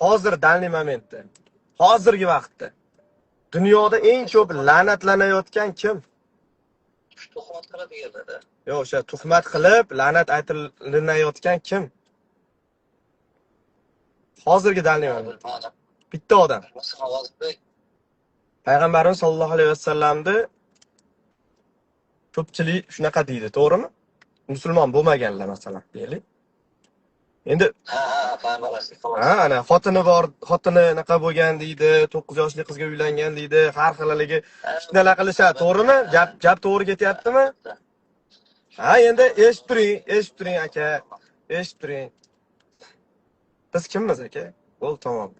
Hozir данный momentda, hozirgi vaqtda dunyoda eng ko'p la'natlanayotgan kim? Shu tuhmat qiladiganlar-da. Yo'q, o'sha tuhmat qilib la'nat aytilinayotgan kim? Hozirgi данный moment. Bilmadim. Bitta odam. Masalan, Ozodbek Payg'ambarimiz sollallohu alayhi vasallamni ko'pchilik shunaqa deydi, to'g'rimi? Musulmon bo'lmaganlar masalan, deylik. Endi Ha, payg'ambar alayhissalom. ha, ana xotini bor, xotini anaqa bo'lgan deydi, 9 yoshli qizga uylangan deydi, har xil haligi fitnalar qilishadi, to'g'rimi? Gap to'g'ri ketyaptimi? Ha, endi eshitib turing, eshitib turing aka, eshitib turing. Biz kimmiz aka? Bo'ldi, tamom.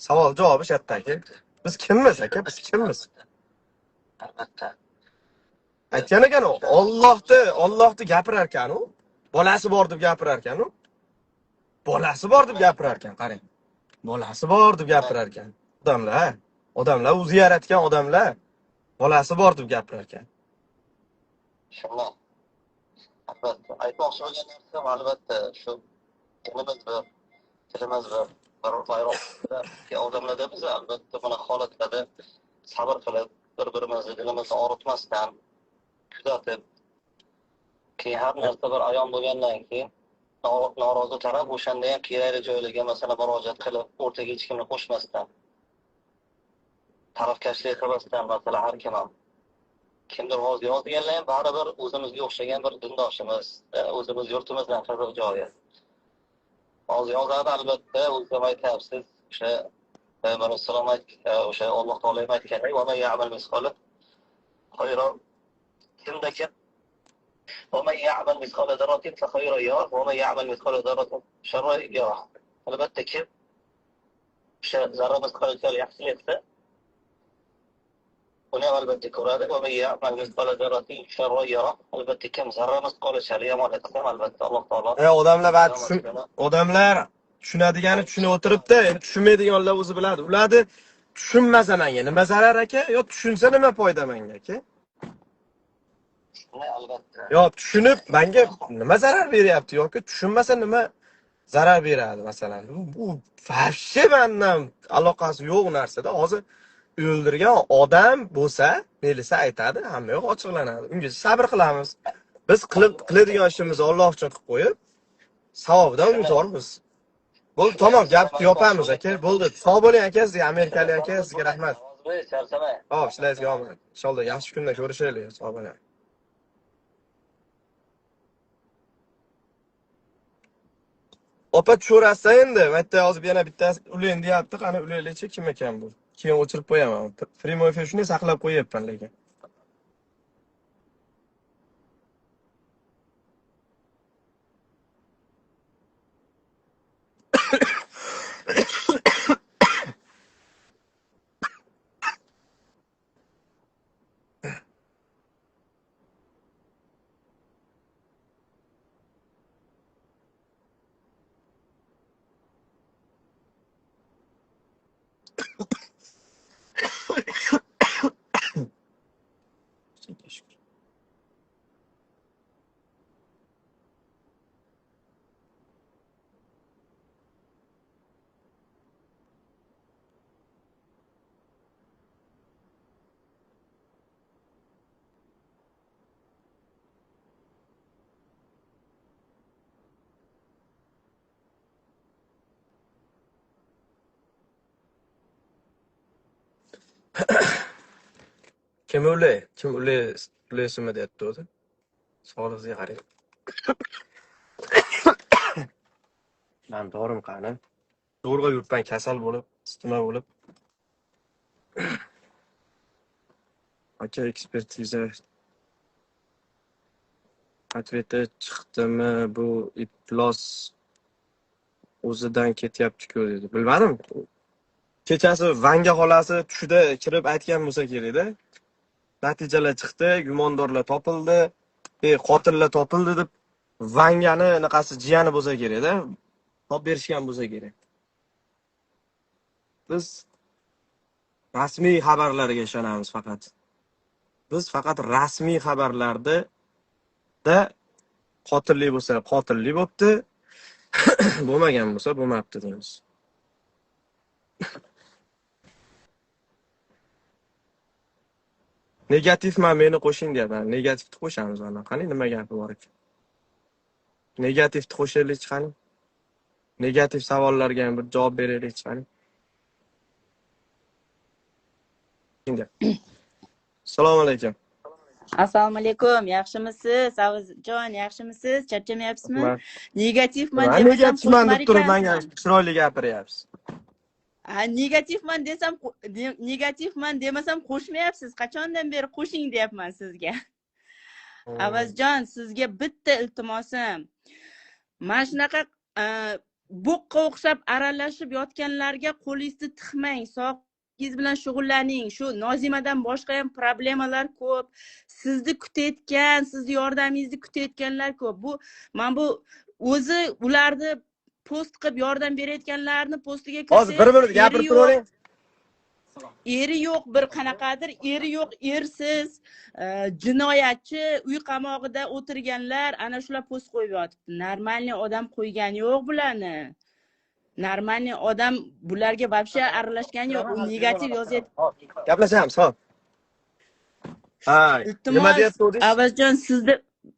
Savol javobi shu yerda aka. Biz kimmiz aka? Biz kimmiz? Albatta. Aytgan ekan u, Ollohni gapirar ekan u. Bolasi bor deb gapirar ekan u. Bolasi bor deb gapirar ekan, qarang. Bolasi bor deb gapirar ekan. Odamlar, odamlar o'zi yaratgan odamlar bolasi bor deb gapirar ekan. Shundan. Albatta. Aytmoqchi bo'lgan narsam albatta shu dinimiz bir, tilimiz bir, bir bayroq odamlarda biz albatta bunaqa holatlarda sabr qilib, bir-birimizni dilimizni og'ritmasdan kuzatib, keyin har narsa bir ayon bo'lgandan keyin norozi taraf o'shanda ham kerakli joylarga masalan murojaat qilib, o'rtaga hech kimni qo'shmasdan, tarafkashlik qilmasdan, masalan har kim ham kimdir hozir yozganlar ham baribir o'zimizga o'xshagan bir dindoshimiz, o'zimiz yurtimizdan qiziq joyi. Hozir yozadi albatta, o'zi ham aytyapsiz, o'sha Payg'ambar alayhissalom o'sha Alloh taolo ham aytgandek, "Va man ya'mal misqola khayran", kimda kim "Va man ya'mal misqola zarratin fa khayran yarah, va man ya'mal misqola zarratin sharran yarah". Albatta kim o'sha zarra misqolcha yaxshilik qilsa, uni ham albatta ko'radi. Va man ya'mal misqola zarratin sharran yarah. Albatta kim zarra misqolcha yomonlik qilsa ham albatta Alloh taolo Odamlar odamlar tushunadigani tushunib o'tiribdi, endi tushunmaydiganlar o'zi biladi. Ularni tushunmasa menga nima zarar aka, yo tushunsa nima foyda menga aka? Albatta. Yo tushunib menga nima zarar beryapti yoki tushunmasa nima zarar beradi masalan. Bu вообще mendan aloqasi yo'q narsada. Hozir o'ldirgan odam bo'lsa, melisa aytadi, hamma yoq ochiqlanadi. Unga sabr qilamiz. Biz qiladigan ishimizni Alloh uchun qilib qo'yib, savobidan umidvormiz. Bo'ldi, tamom, gapni yopamiz aka. Bo'ldi. Sog' bo'ling aka, sizga amerikalik aka, sizga rahmat. Charchamang. Xo'p, ishlaringizga omad. Inshaalloh yaxshi kunda ko'rishaylik. Sog' bo'ling. Opa tushaverasiz endi. Bu yerda hozir yana bittasi ulang deyapti. Qani ulaylikchi, kim ekan bu? Keyin o'chirib qo'yaman. Primoy efir shunday saqlab qo'yapman lekin. Kim ulay? Kim ulay ulaysimi deyapti o'zi. Sog'lig'ingizga qarang. Man dorim qani? Zo'rg'a yuribman kasal bo'lib, isitma bo'lib. Aka ekspertiza ответi chiqdimi? Bu iflos o'zidan ketyapti-ku dedi. Bilmadim. Kechasi Vanga xolasi tushida kirib aytgan bo'lsa kerakda. Natijalar chiqdi, gumondorlar topildi, qotillar topildi deb Vangani anaqasi jiyani bo'lsa kerakda. Topib berishgan bo'lsa kerak. Biz rasmiy xabarlarga ishonamiz faqat. Biz faqat rasmiy xabarlarda da qotillik bo'lsa qotillik bo'pti, bo'lmagan bo'lsa bo'lmabdi deymiz. Negativman, meni qo'shing deyapti. Negativni qo'shamiz ana. Qani nima gapi bor ekan? Negativni qo'shaylik qani. Negativ savollarga ham bir javob beraylik qani. Assalomu alaykum. Assalomu alaykum. Yaxshimisiz? Avazjon, yaxshimisiz? Charchamayapsizmi? Negativman Man demasam negativman deb qo'shmar turib menga ekansan. chiroyli gapiryapsiz. Ha, negativman desam, negativman demasam qo'shmayapsiz. Qachondan beri qo'shing deyapman sizga. Avazjon, sizga bitta iltimosim. Mana shunaqa bo'qqa o'xshab aralashib yotganlarga qo'lingizni tiqmang, sog'ingiz bilan shug'ullaning. Shu Nozimadan boshqa ham problemalar ko'p. Sizni kutayotgan, sizni yordamingizni kutayotganlar ko'p. Bu mana bu o'zi ularni post qilib yordam berayotganlarni postiga Hozir bir minut eri gapirib yo'q. turavering. Eri yo'q, bir qanaqadir eri yo'q, ersiz, jinoyatchi, uy qamog'ida o'tirganlar ana shular post qo'yib yotibdi. Нормальный odam qo'ygani yo'q bularni. Нормальный odam bularga вообще aralashgani yo'q. U negativ yozyapti. Gaplashamiz, hop. Ha, nima Iltimos, deyapti o'zingiz? Avazjon,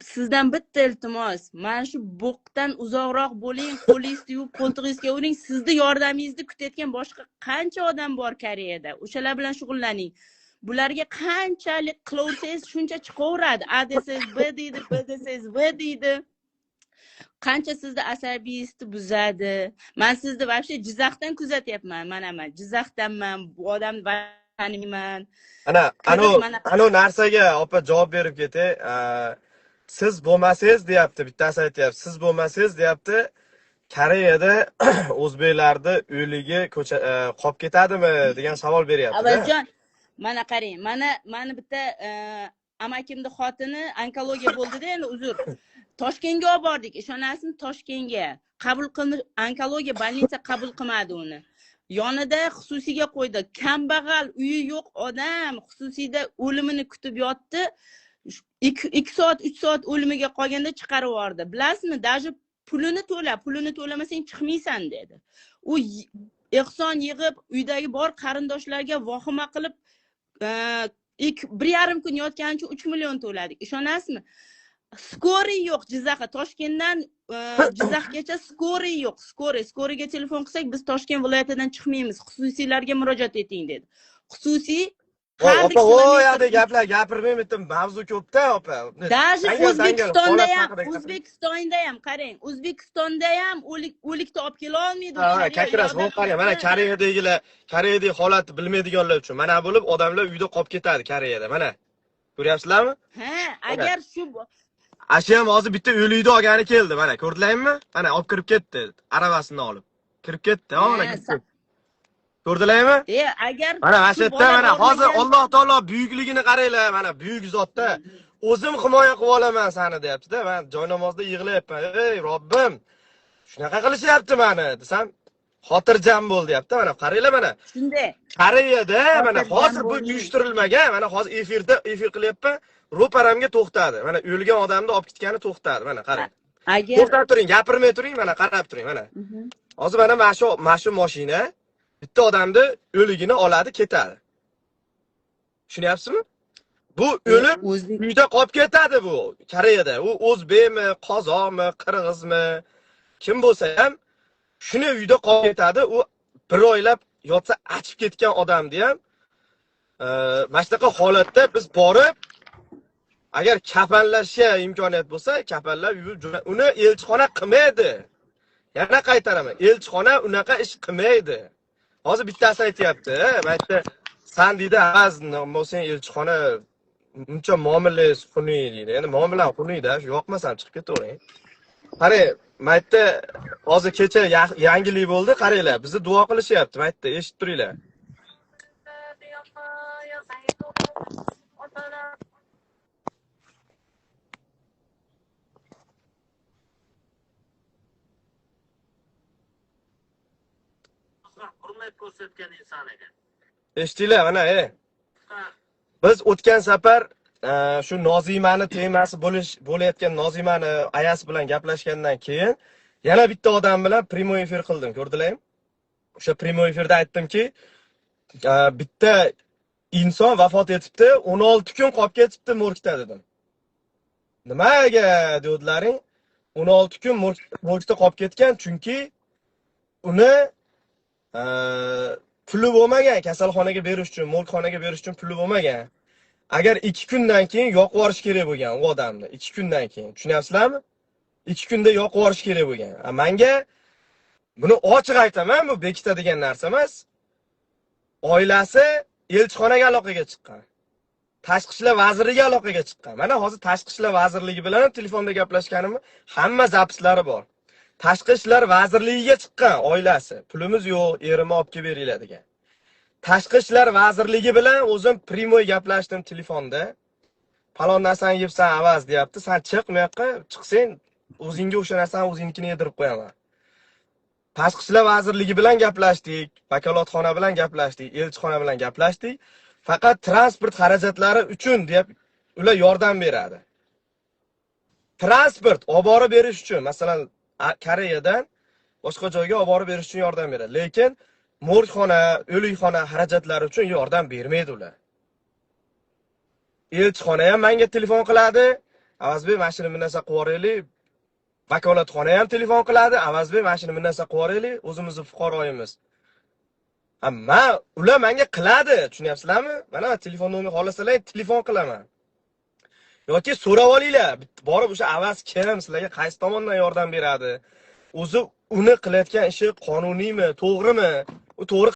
sizdan bitta iltimos. Mana shu bo'qdan uzoqroq bo'ling, qo'lingizni yuvib qo'ltig'ingizga uring. Sizni yordamingizni kutayotgan boshqa qancha odam bor Koreyada. O'shalar bilan shug'ullaning. Bularga qanchalik qilaversangiz shuncha chiqaveradi. A desangiz B deydi, B desangiz V deydi. Qancha sizni asabiyingizni buzadi. Men sizni вообще Jizzaxdan kuzatyapman. Mana men Jizzaxdanman, bu odamni tanimayman. Ana, Kirib anu, mana anu narsaga opa javob berib ketay. Siz bo'lmasangiz deyapti, bittasi aytyapti. Siz bo'lmasangiz deyapti, Koreyada o'zbeklarni o'ligi ko'cha qolib ketadimi degan savol beryapti-da. Avazjon, mana qarang, mana bitta amakimni xotini onkologiya bo'ldi-da, endi uzr. Toshkentga olib bordik, ishonasizmi, Toshkentga. Qabul qilmi, onkologiya больница qabul qilmadi uni. Yonida xususiyga qo'ydi. Kambag'al, uyi yo'q odam xususiyda o'limini kutib yotdi. 2 soat, 3 soat o'limiga qolganda chiqarib yubordi. Bilasizmi, даже pulini to'la, pulini to'lamasang chiqmaysan dedi. U ehson yig'ib, uydagi bor qarindoshlarga vahima qilib, bir yarim kun yotgani uchun 3 million to'ladik. Ishonasizmi? Скорый yo'q Jizzaxga, Toshkentdan Jizzaxgacha скорый yo'q. Скорый, скорый ga telefon qilsak, biz Toshkent viloyatidan chiqmaymiz, xususiylarga murojaat eting dedi. Xususiy Voy, har bir opa, voy, kilometr yoqda gaplar gapirmay bitta mavzu ko'pda, opa. Даже Dangal, dangal, O'zbekistonda holat ham, haqida gapir. O'zbekistonda ham qarang, O'zbekistonda ham o'likni olib kela olmaydi. Ha, Koreya как раз, yordam qarang, mana qilsa- Koreyadagilar, Koreyadagi holatni bilmaydiganlar uchun mana bo'lib odamlar uyda qolib ketadi Koreyada, mana. Ko'ryapsizlarmi? Ha, agar shu Ashu ham hozir bitta o'likni olgani keldi, mana ko'rdilarmi? Mana olib kirib ketdi, aravasini olib. Kirib ketdi, ha, mana Ha, kirib ketdi. Ko'rdilarmi? Agar Mana shu shu yerda bola mana hozir bormagan- Alloh taolo buyukligini qaranglar, mana buyuk zotda o'zim himoya qilib olaman seni deyapti-da. Men joy namozda yig'layapman. Ey Robbim, shunaqa qilishyapti meni desam, xotirjam bo'l deyapti. Mana qaranglar mana. Shunday. Koreyada mana Xotirjam hozir bu bo'ling. uyushtirilmagan, mana hozir efirda efir qilyapman, ro'paramga to'xtadi. Mana o'lgan odamni olib ketgani to'xtadi. Mana qarang. Agar To'xtab turing, gapirmay turing, mana qarab turing, mana. Hozir mana shu mashina bitta odamni o'ligini oladi, ketadi. Tushunyapsizmi? Bu o'lim O'zbek uyda qolib ketadi bu Koreyada. U o'zbekmi, qozoqmi, qirg'izmi, kim bo'lsa ham shuni uyda qolib ketadi. U bir oylab yotsa achib ketgan odamni ham mana shunaqa holatda biz borib agar kafanlashga imkoniyat bo'lsa, kafanlab yuvib uni elchixona qilmaydi. Yana qaytaraman, elchixona unaqa ish qilmaydi. Hozir bittasi aytyapti, mana yerda san deydi, avaz bo'lsang elchixona uncha muomalangiz xunuk deydi. Endi muomalam xunukda, shu yoqmasam chiqib ketavering. Qarang, mana yerda hozir kecha yangilik bo'ldi, qaranglar, bizni duo qilishyapti, mana yerda eshitib turinglar. Hurmat ko'rsatgan inson ekan. Eshitdinglar, mana, ey. Biz o'tgan safar shu Nozimani temasi bo'layotgan Nozimani ayasi bilan gaplashgandan keyin yana bitta odam bilan прямой efir qildim, ko'rdilarmi? O'sha прямой efirda aytdimki, bitta inson vafot etibdi, 16 kun qolib ketibdi morgda dedim. Nimaga devdilaring? 16 kun morgda qolib ketgan, chunki uni puli bo'lmagan, kasalxonaga berish uchun, morgxonaga berish uchun puli bo'lmagan. Agar 2 kundan keyin yoqib yuborish kerak bo'lgan u odamni, 2 kundan keyin. Tushunyapsizlarmi? 2 kunda yoqib yuborish kerak bo'lgan. Manga buni ochiq aytaman, bu bekitadigan narsa emas. Oilasi elchixonaga aloqaga chiqqan. Tashqi ishlar vazirligiga aloqaga chiqqan. Mana hozir Tashqi ishlar vazirligi bilan ham telefonda gaplashganimni hamma запись lari bor. Tashqi ishlar vazirligiga chiqqan oilasi. Pulimiz yo'q, erimni olib kelib beringlar degan. Tashqi ishlar vazirligi bilan o'zim прямой gaplashdim telefonda. Falon narsani yebsan, Avaz, deyapti. San chiq bu yoqqa, chiqsang o'zingga o'sha narsani o'zingnikini yedirib qo'yaman. Tashqi ishlar vazirligi bilan gaplashdik, vakolatxona bilan gaplashdik, elchixona bilan gaplashdik. Faqat transport xarajatlari uchun deb ular yordam beradi. Transport olib borib berish uchun, masalan, Koreyadan boshqa joyga olib borib berish uchun yordam beradi. Lekin morgxona, o'likxona xarajatlari uchun yordam bermaydi ular. Elchixona ham menga telefon qiladi. Avazbek, mana shuni bir narsa qilib yuboraylik. Vakolatxona ham telefon qiladi. Avazbek, mana shuni bir narsa qilib yuboraylik, o'zimizni fuqaroyimiz. Ha, man ular menga qiladi, tushunyapsizlarmi? Mana telefon nomer xohlasalar telefon qilaman. Yoki so'rab olinglar. Borib o'sha Avaz kim, sizlarga qaysi tomondan yordam beradi? O'zi uni qilayotgan ishi qonuniymi, to'g'rimi? U to'g'ri.